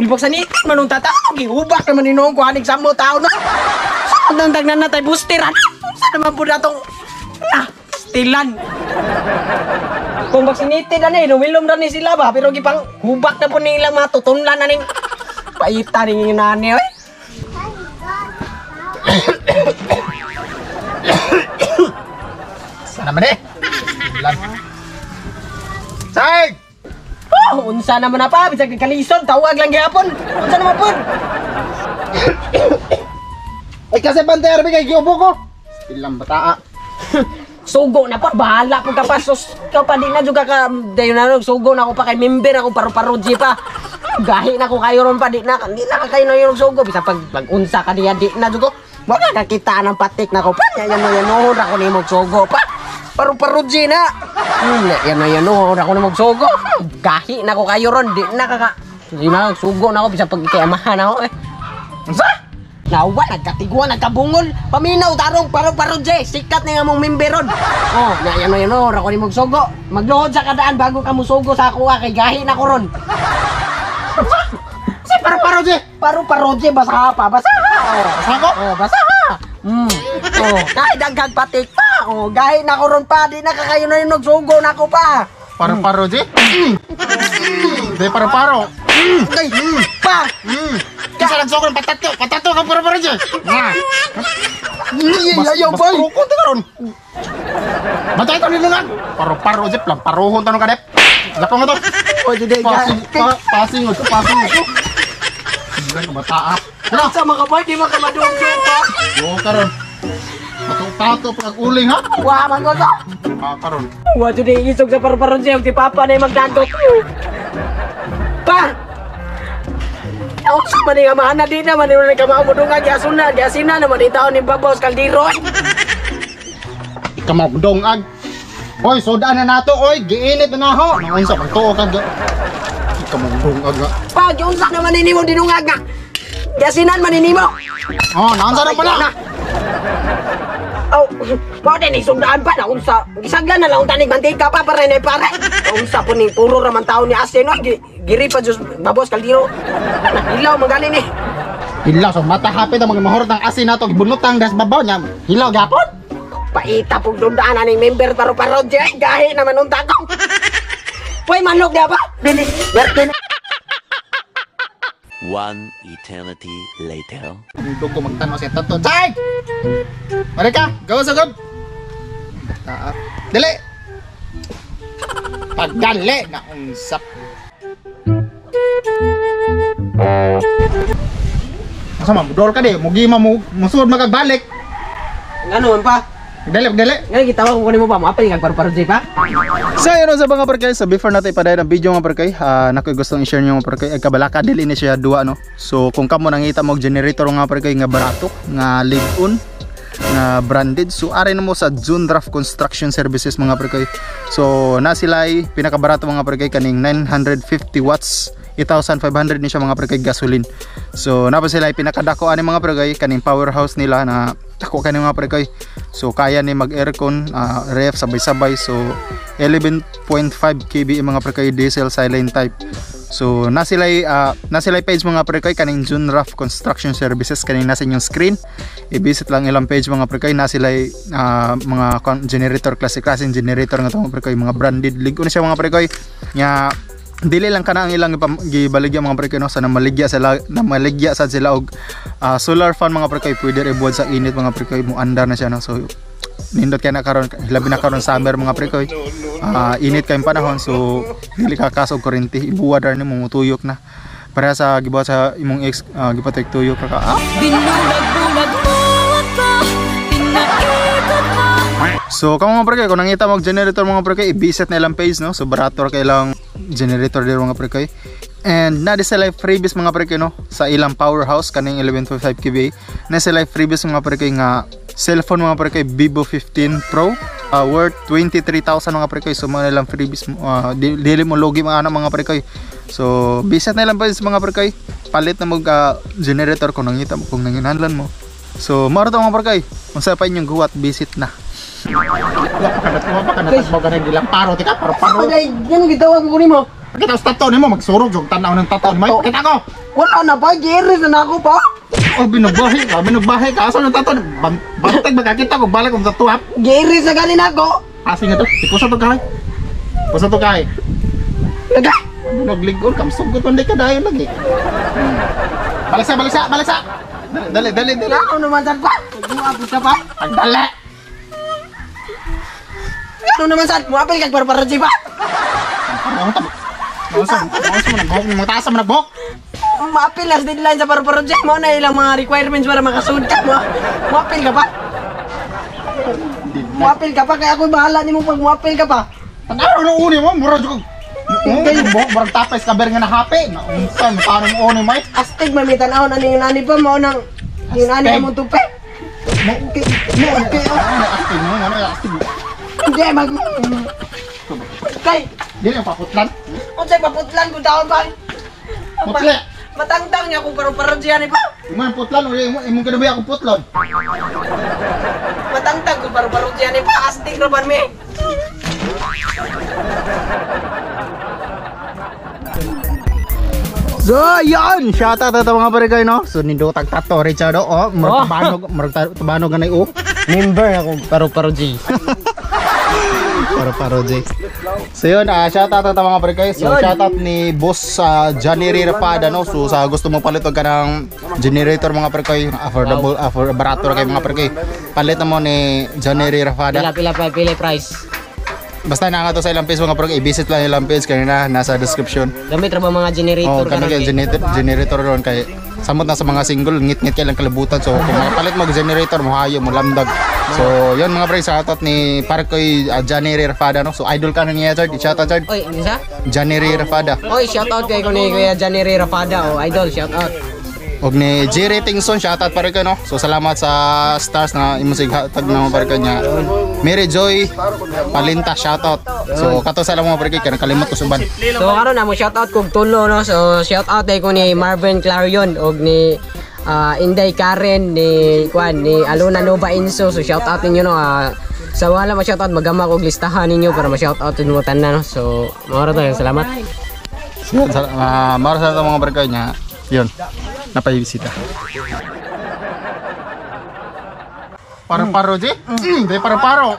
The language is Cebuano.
Gibaksanit man nung tatao, gihubak naman ni noong kuhanig sambo tao na. Sa nang dagnan na tay booster ana. Sa naman po natong ah, stilan. Kung vaccinated na ni, lumilom na ni sila ba, pero gipang hubak na po nilang mga tutunlan na ning paita ning nani oy. Sana man eh. Lan. Saig! Oh, unsa naman na pa, bisag kalison, tawag lang gihapon. Unsa naman po? Ay kasi bantay arbi kay giubo ko. Ilang bataa. Sugo na pa, bahala po ka pa. Sus, ka pa, di na juga ka, dayon na lang, sugo na ako pa kay member ako, paru-paro pa. Gahi na ko kayo ron pa, di na, di na ka kayo na yung sugo. Bisa pag, pag-unsa ka niya, di na juga. Wala nakita ng patik na ko pa, yan na yan, ako ni sugo pa. Paru-paro na. Yan na yan, ako ni sugo. Gahi na ko kayo ron, di na ka. Di na, sugo na ako, bisa pag ikayamahan ako eh. Unsa? Nawa, nagkatigwa, nagkabungol. Paminaw, tarong, paro-paro, Jay. Sikat na nga mong memberon. Oh, na yan na yan, oh, ako ni magsugo. Magluhod sa kadaan bago ka musugo sa ako, ah, kay gahi na ko ron. Si paro-paro je. Paro-paro, Jay, basa pa, basa ha. Oh, Basa ko? Oh, basa ha. Oh, kahit daghang patik pa. Oh, gahi na ko ron pa. Di na kakayo na yung nagsugo na ako pa. Paro-paro je. Di paro-paro. Ay, pa. Kisa nagsugo ng patato. Patato ka paro-paro je. Nga. Ay, ayaw, Mas bay. rukon ta karon. Bantay ito nilungan. Paro-paro je, lang paruhon tanong kadep. Lapang nga to. Oh, di Passing, passing, oh, passing. Hindi ka bataa. Ano? Sa mga boy, di mo ka madugtong pa. Oo, karon. Pato-pato pag uling ha. Wa man ko to. Ah, karon. Wa jud isog sa paru-paron siya, si Papa na yung magdagot. Pa! Ako sa man nga maana di na man yung nagkamaumudungan giasuna, giasina naman ni taon ni Babos Caldero. Ikaw magdongag. Hoy, sudaan na nato, oy, giinit na naho. Naunsa pagtuo ka. Ikaw magdongag nga. Pa, giunsa naman ni nimo dinungag nga. Giasinan man ni nimo. Oh, naunsa na pala. Oh, mao din ni sundaan pa na unsa. Gisaglan na lang unta ni mantika pa para ni pare. Unsa po ning puro ra man taon ni asin no. Giri pa jud Babos Caldero. Hilaw man gani ni. Hilaw so mata hapit ang mga mahurot ng asin nato gibunotang das babaw niya. Hilaw gapon. Paita pong dundaan na ning member paro-paro dyan. Gahi naman unta ko. Puy, manok niya ba? Dili, werte na. One eternity later. Dugo magtanaw siya tato. Chay! Mari ka, gawa sa god. Taat. Dili. Pagdali na unsap. Asa man budol ka di, mugi ma mo musud magagbalik. Ngano man pa? Dali, dali. Nga gitawag ko nimo pa, mo apil kag paro-paro dyan pa. So yun sa mga parkay, so before natin ipadayon ang video mga parkay, nakoy gustong i-share nyo mga parkay, ay kabalaka dili ni siya duwa no. So kung kamo nangita mo og generator mga parkay nga barato, nga live-on, nga branded, so ari na mo sa Jundraft Construction Services mga parkay. So na sila'y pinakabarato mga parkay kaning 950 watts, 8,500 ni siya mga parkay gasoline. So na pa sila pinakadako ani mga parkay kaning powerhouse nila na dako kani mga parkay. So kaya ni mag aircon, ref sabay-sabay. So 11.5 kV mga parkay diesel silent type. So na sila'y page mga parkay kaning Junraft Construction Services kaning nasa inyong screen. I-visit lang ilang page mga parkay, na sila'y mga generator, klase-klaseng generator nga to mga parkay, mga branded ligo na siya mga parkay. Nya dili lang kana ang ilang gibaligya mga parkay no, sa namaligya sila, namaligya sad sila og solar fan mga parkay, pwede ra ibuhat sa init mga parkay, mo andar na siya no. So nindot kay na karon, labi na karon summer mga parkay, init kay panahon, so dili ka kasog kuryente, ibuwad ra nimo mutuyok na. Pareha sa gibuhat sa imong ex, gipatay tuyok ra ka. Binulag-bulag mo ako, pinaikot mo. So kamo mga parkay, kung nangita mo og generator mga parkay, i-visit na ilang page no. So barato ra kay ilang generator diri mga parkay. And na di sila freebies mga parkay no, sa ilang powerhouse kaning 11.5 kV. Na sila freebies mga parkay nga cellphone mga parkay Vivo 15 Pro, worth 23,000 mga parkay. So mga ilang freebies, dili mo logi mga ano mga parkay. So visit na ilang page mga parkay, palit na mo generator kung nangita mo, kung nanginahanglan mo. So mao ra to mga parkay, unsa pa inyong guwat, visit na. Wala pa ka na tagbaw ka na ilang paro, tika, paro-paro. Ay, ngano gitawag ko nimo? Pakita ko sa tato nimo magsurog jud tan-aw ng tato nimo. Pakita ko. Wala na pa, giris na ako pa. Oh, binugbahi ka, binugbahi ka. Asa ng tato? Bantag magkakita ko balik kong tato ha. Giris na ganin ako. Asa nga to? Ipusa to kahay. Pusa to kahay. Naga. Nagligol kam sugot man di ka dayon lagi. Balaksa, balaksa, balaksa. Dali, dali, dali. Ano naman sad pa? Muapil ka pa? Pagdali. Ano naman sad? Muapil kag para pa? Ano ta? Mausa, mausa mo nagbuhok, mo taas mo nagbuhok. Muapil na sa deadline sa para Mo na ilang mga requirements para makasud ka mo. Muapil ka pa? Muapil ka pa kaya ako bahala nimo pag muapil ka pa. Ano no uni mo mura jud. Mo buhok murag tapes ka ber nga nahapi. Naunsa mo tanong uni mo. Astig mamitan-aw na ninyo nani pa mo nang yung nani Astig. among tupe. Mo mo ano astig mo, ano astig. Hindi mag Kay, Dili ang paputlan. unsay paputlan kung taon pa? Putli. Matangtang niya kung paro-paro siya ni pa. Imo ang putlan o imo imong kinabuhi akong putlon. Matangtang kung paro-paro siya ni pa. Astig ra ban mi. So, yan! Shout out ito mga pare kayo, no? So, nindotag tato, Richard, oh. Murag tabanog, murag tabanog ganay, oh. Member ako paro-paro G. Paro paro, Jay. So, yun, shout out ito mga pare kayo. So, Yun. shout out ni Boss sa Johnny Rapada, no? So, sa gusto mo palit og ka ng generator mga pare kayo, affordable, affordable, barato ra kayo mga pare kayo. Palit na mo ni Johnny Rapada. Pila pila pila price. Basta na nga to sa ilang page mga pare kayo. I-visit lang ilang page kanina, nasa description. Gamit ra ba mga generator Oh, kami karon kay kay? generator ron kay samot na sa mga single ngit-ngit kay lang kalibutan. So kung makapalit mo og generator mo hayo mo lamdag. So yun mga pre, shoutout ni Parkoy Johnny Rafada no. So idol ka na niya Chard, shoutout Chard. Oy, ano sa? Johnny Rafada. Oy, shout out kay ko ni Kuya Johnny Ray Rafada oh, idol, shout out. Og ni J Ratingson, shoutout Parkoy no. So salamat sa stars na imong sighatag na mga Parkoy niya. Mary Joy Palinta, shoutout. So kato sa mga Parkoy kay nakalimot ko suban. So karon na mo shout out kog tulo no. So shout out kay ko ni Marvin Clarion og ni Inday Karen ni Kwan ni Alona Nova Inso. So shout out ninyo no. Sa wala ma shout out magama kog listahan ninyo para ma shout out mo tanan no. So mao ra to, salamat. So, yun, maro sa mga Parkoy niya. Yun. Napaibisita. Paro-paro, J? Di paro-paro.